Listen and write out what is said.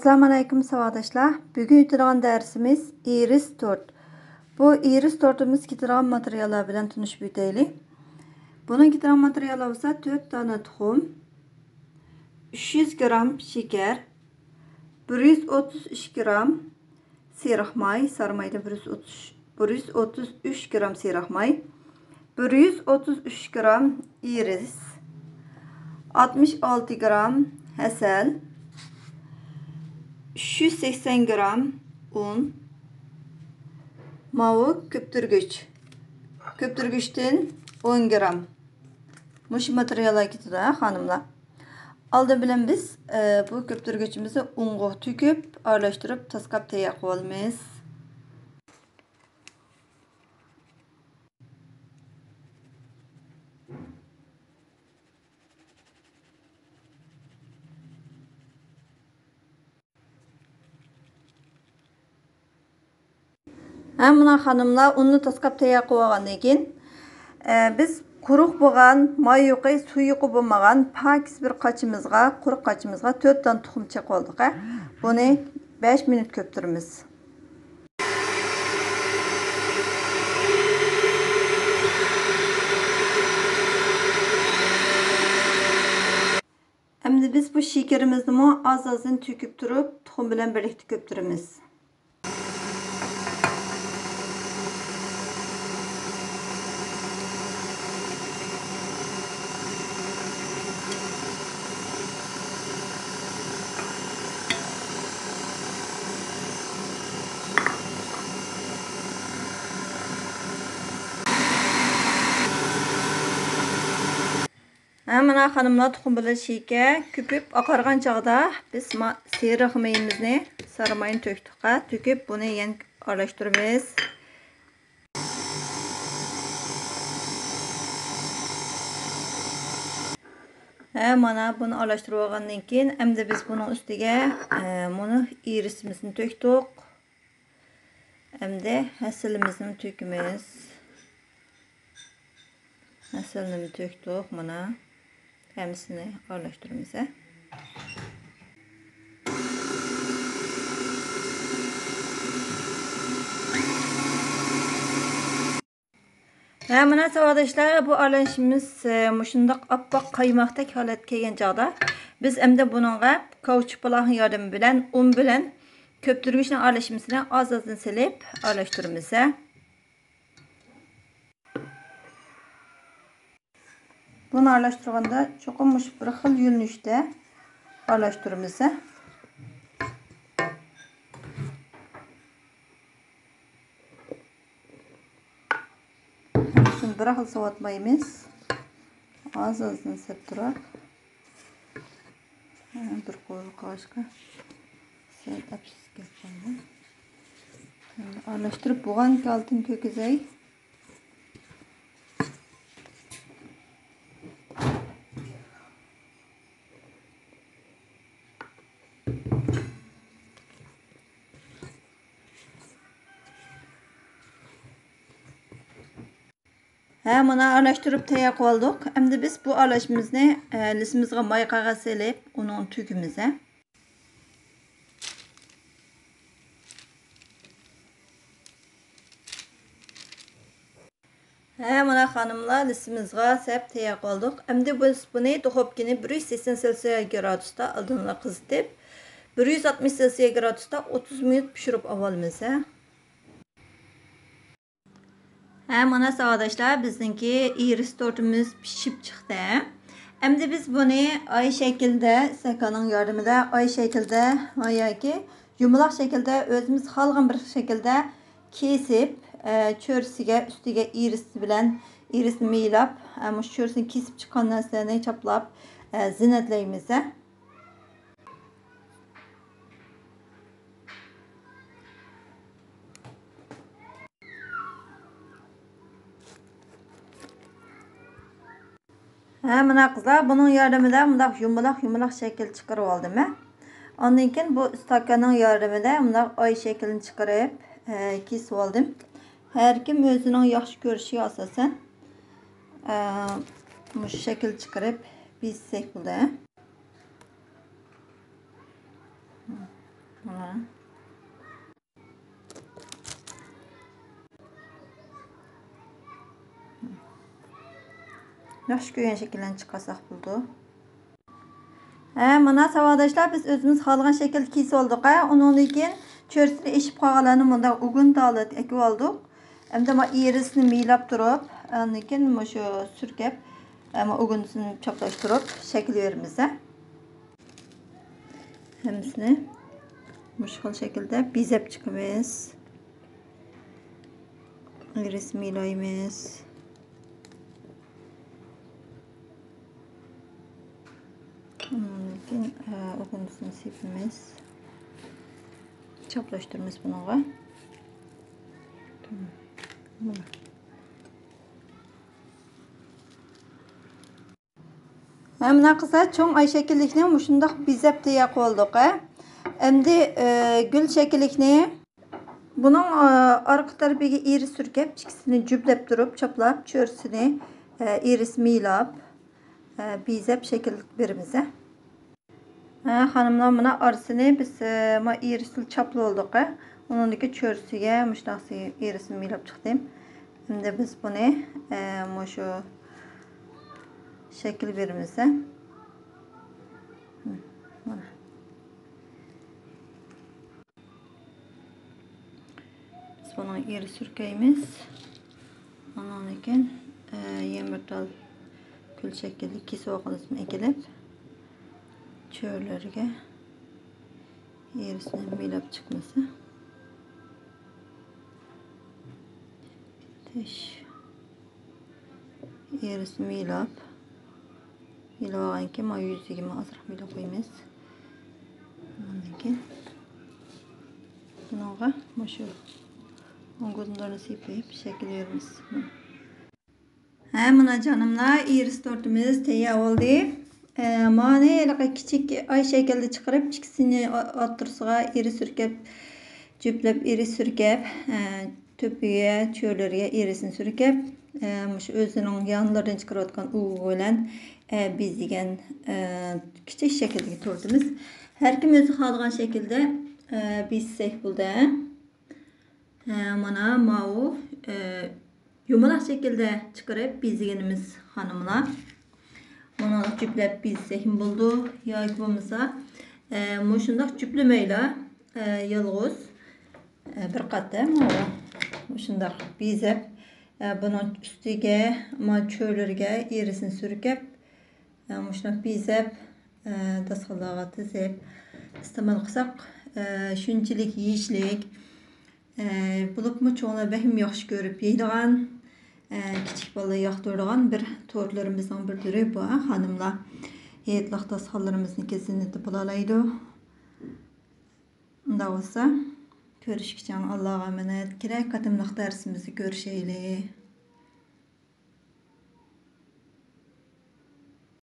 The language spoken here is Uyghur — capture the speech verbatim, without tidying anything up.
ئەسسالامۇئەلەيكۇم ساۋاقداشلار. بۈگۈن ئۆتىدىغان دەرسىمىز ئىرىس تورت. بۇ ئىرىس تورتىمىز كېتىدىغان ماتېرىياللار بىلەن تونۇشۇپ ئۆتەيلى. بۇنىڭ كېتىدىغان ماتېرىياللار بولسا تۆت دانە تۇخۇم، ئۈچ يۈز گرام شېكەر، بىر يۈز ئوتتۇز ئۈچ گرام سېرىق ماي، سارى مايدىن بىر يۈز ئوتتۇز، بىر يۈز ئوتتۇز ئۈچ گرام سېرىق ماي، بىر يۈز ئوتتۇز ئۈچ گرام ئىرىس، ئاتمىش ئالتە گرام ھەسەل، ئۈچ يۈز سەكسەن گرام ئۇن، ماۋۇ كۆپتۈرگۈچ، كۆپتۈرگۈچتىن ئون گرام. مۇشۇ ماتېرىياللار كېتىدۇ، ھە، خانىملار. ئالدى بىلەن بىز، ئە، بۇ كۆپتۈرگۈچىمىزنى ئۇنغا تۆكۈپ، ئارىلاشتۇرۇپ، تاسقاپ تەييار قىلىۋالىمىز. ھە، مانا خانىملار، ئۇننى تاسقاپ تەييار قىلىۋالغاندىن كېيىن، ئە، بىز قۇرۇق بولغان، ماي يوقى، سۇ يوقى بولمىغان پاكىز بىر قاچىمىزغا، قۇرۇق قاچىمىزغا تۆت دانە تۇخۇم چېقىۋالدۇق، ھە. بۇنى بەش مىنۇت كۆپتۈرىمىز. ئەمدى بىز بۇ شېكىرىمىزنىمۇ ئاز-ئازدىن تۆكۈپ تۇرۇپ، تۇخۇم بىلەن بىرلىكتە كۆپتۈرىمىز. ھە، مانا خانىملار، تۇخۇم بىلەن شېكەر كۆپۈپ ئاقارغان چاغدا بىز ما-، سېرىق مېيىمىزنى، سارى ماينى تۆكتۇق، تۆكۈپ بۇنى يەنە ئارىلاشتۇرىمىز. ھە، مانا بۇنى ئارىلاشتۇرۇپ ئالغاندىن كېيىن، ئەمدى بىز بۇنىڭ ئۈستىگە، ئە، مۇنۇ ئىرىسىمىزنى تۆكتۇق. ئەمدى ھەسىلىمىزنى تۆكىمىز. ھەسىلنىمۇ تۆكتۇق، مانا. ھەممىسىنى ئارىلاشتۇرىمىز، ھە. ھە، مانا ساۋاقداشلار، بۇ ئارىلىشىمىز، ئە، مۇشۇنداق ئاپئاق قايماقتەك ھالەتكە كەلگەن چاغدا، بىز ئەمدى بۇنىڭغا كاۋچۇك پالاقنىڭ ياردىمى بىلەن ئۇن بىلەن كۆپتۈرگۈچنىڭ ئارىلىشمىسىنى ئاز-ئازدىن سېلىپ ئارىلاشتۇرىمىز، ھە. بۇنى ئارىلاشتۇرغاندا چوقۇم مۇشۇ بىر خىل يۆنىلىشتە ئارىلاشتۇرىمىز. ھەممىسىنى بىر خىل سوۋۇتمايمىز. ئاز-ئازدىن سېلىپ تۇراق. بىر قول قاشقا سەل ئەپسىز كەپ قالدى. ئارىلاشتۇرۇپ بولغان كالتىن كۆكۈزەي. ھە، مانا ئارىلاشتۇرۇپ تەييار قىلىۋالدۇق. ئەمدى بىز بۇ ئارىلاشمىمىزنى، ئە، لىسىمىزغا ماي قەغەز سېلىپ، ئۇنىڭ تۆكىمىز، ھە. ھە، مانا خانىملار، لىسىمىزغا سەپ تەييار قىلدۇق. ئەمدى بىز بۇنى دۇخوپكىنى بىر يۈز سەكسەن سېلسىيە گرادۇستا ئالدىنلا قىزىتىپ، بىر يۈز ئاتمىش سېلسىيە گرادۇستا ئوتتۇز مىنۇت پىشۇرۇپ ئاۋالىمىز، ھە. ھە، مانا ساۋاقداشلار، بىزنىڭكى ئىرىس تورتىمىز پىشىپ چىقتى. ئەمدى بىز بۇنى ئاي شەكلىدە، ئىستاكاننىڭ ياردىمىدە ئاي شەكلىدە ياكى يۇمىلاق شەكىلدە ئۆزىمىز خالىغان بىر شەكىلدە كېسىپ، ئە، چۆرىسىگە، ئۈستىگە ئىرىس بىلەن، ئىرىسنى مىيلاپ، ئە، مۇشۇ چۆرىسىنى كېسىپ چىققان نەرسىلەرنى چاپلاپ، ئە، زىننەتلەيمىز، ئە. ھە، مانا قىزلار، بۇنىڭ ياردىمىدە مۇنداق يۇمىلاق، يۇمىلاق شەكىل چىقىرىۋالدىم، ھە. ئاندىن كېيىن بۇ ئىستاكاننىڭ ياردىمىدە مۇنداق ئاي شەكلىنى چىقىرىپ، ھە، كېسىۋالدىم. ھەر كىم ئۆزىنىڭ ياخشى كۆرۈشىگە ئاساسەن، ئە، مۇشۇ شەكىل چىقىرىپ بېزىسەك بولىدۇ، ھە. مانا. ياخشى كۆرگەن شەكىللەرنى چىقارساق بولىدۇ. ھە، مانا ساۋاقداشلار، بىز ئۆزىمىز خالىغان شەكىلدە كېسىۋالدۇق، ھە. ئۇنىڭدىن كېيىن چۆرىسىنى ئېشىپ قالغانلارنى مۇنداق ئۇگۇن ھالەتتە ئەكىۋالدۇق. ئەمدى ما ئىرىسنى مىيلاپ تۇرۇپ، ئاندىن كېيىن مۇشۇ سۈركەپ، ئە، ما ئۇگۇنىسىنى چاپلاشتۇرۇپ شەكىل بېرىمىز، ھە. ھەممىسىنى مۇشۇ خىل شەكىلدە بېزەپ چىقىمىز. ئىرىس مىيلايمىز. ئۇنىڭدىن كېيىن، ئە، ئۇگۇنىسىنى سېپىمىز. چاپلاشتۇرىمىز بۇنىڭغا. مانا. ھە، مانا قىزلار، چوڭ ئاي شەكىللىكنى مۇشۇنداق بېزەپ تەييار قىلىۋالدۇق، ھە. ئەمدى، ئە، گۈل شەكىللىكنى بۇنىڭ، ئە، ئارقا تەرىپىگە ئىرىس سۈركەپ، ئىككىسىنى جۈپلەپ تۇرۇپ، چاپلاپ، چۆرىسىنى، ئە، ئىرىس مىيلاپ، ئە، بېزەپ شەكىل بېرىمىز، ھە. ھە، خانىملار، مانا ئارىسىنى بىز، ئە، ما ئىرىسنى چاپلىۋالدۇق، ھە. ئۇنىڭدىكى چۆرىسىگە مۇشۇنداق ئىرىسنى مىيلاپ چىقتىم. ئەمدى بىز بۇنى، ئە، مۇشۇ شەكىل بېرىمىز، ھە. مانا. بىز بۇنىڭ ئىرىس سۈركەيمىز. ئاندىن كېيىن، ئە، يەنە بىر تال گۈل شەكىلدە كېسىۋالغىنىمىزنى ئەكېلىپ، چۆرىلەرگە ئىرىسنى مىيلاپ چىقمىسا. تىش. ئىرىسنى مىيلاپ، مىيلىۋالغاندىن كېيىن، مانا يۈزىگە ئازراق مىيلاپ قويىمىز. ئاندىن كېيىن بۇنىڭغا مۇشۇ ئۇگۇنلىرىنى سېپىپ شەكىل بېرىمىز. ھە، مانا جانىملار، ئىرىس تورتىمىز تەييار بولدى. ئە، مانى ھېلىقى كىچىك ئاي شەكىلدە چىقىرىپ، ئىككىسىنى ئو-، ئوتتۇرىسىغا ئىرىس سۈركەپ، جۈپلەپ ئىرىس سۈركەپ، ئە، تۆپىگە، چۆرىلىرىگە ئىرىسنى سۈركەپ، ئە، مۇشۇ ئۆزىنىڭ يانلىرىدىن چىقىرىۋاتقان ئۇۋا بىلەن، ئە، بېزىگەن، ئە، كىچىك شەكىلدىكى تورتىمىز. ھەر كىم ئۆزى خالىغان شەكىلدە، ئە، بېزىسەك بولدى. ھە، مانا ماۋۇ، ئە، يۇمىلاق شەكىلدە چىقىرىپ بېزىگىنىمىز خانىملار. مانا جۈپلەپ بېزىسەكمۇ بولىدۇ. ياكى بولمىسا، ئە، مۇشۇنداق جۈپلىمەيلا، ئە، يالغۇز، ئە، بىر قات، ئە، ماۋۇ مۇشۇنداق بېزەپ، ئە، بۇنىڭ ئۈستىگە، ما چۆرىلىرىگە ئىرىسنى سۈركەپ، ئە، مۇشۇنداق بېزەپ، ئە، داستىخانلارغا تىزىپ ئىستېمال قىلساق، ئە، شۇنچىلىك يېيىشلىك، ئە، بولۇپمۇ چوڭلار بەكمۇ ياخشى كۆرۈپ يەيدىغان، ئە، كىچىك بالىلار ياقتۇرىدىغان بىر تورتلىرىمىزنىڭ بىر تۈرى بۇ، خانىملار. ھېيتلىق داستىخانلىرىمىزنىڭكى زىننىتى بولالايدۇ. ئۇنداق بولسا، كۆرۈشكىچە ئاللاغا ئامانەت. كېلەر قېتىملىق دەرسىمىزدە كۆرۈشەيلى.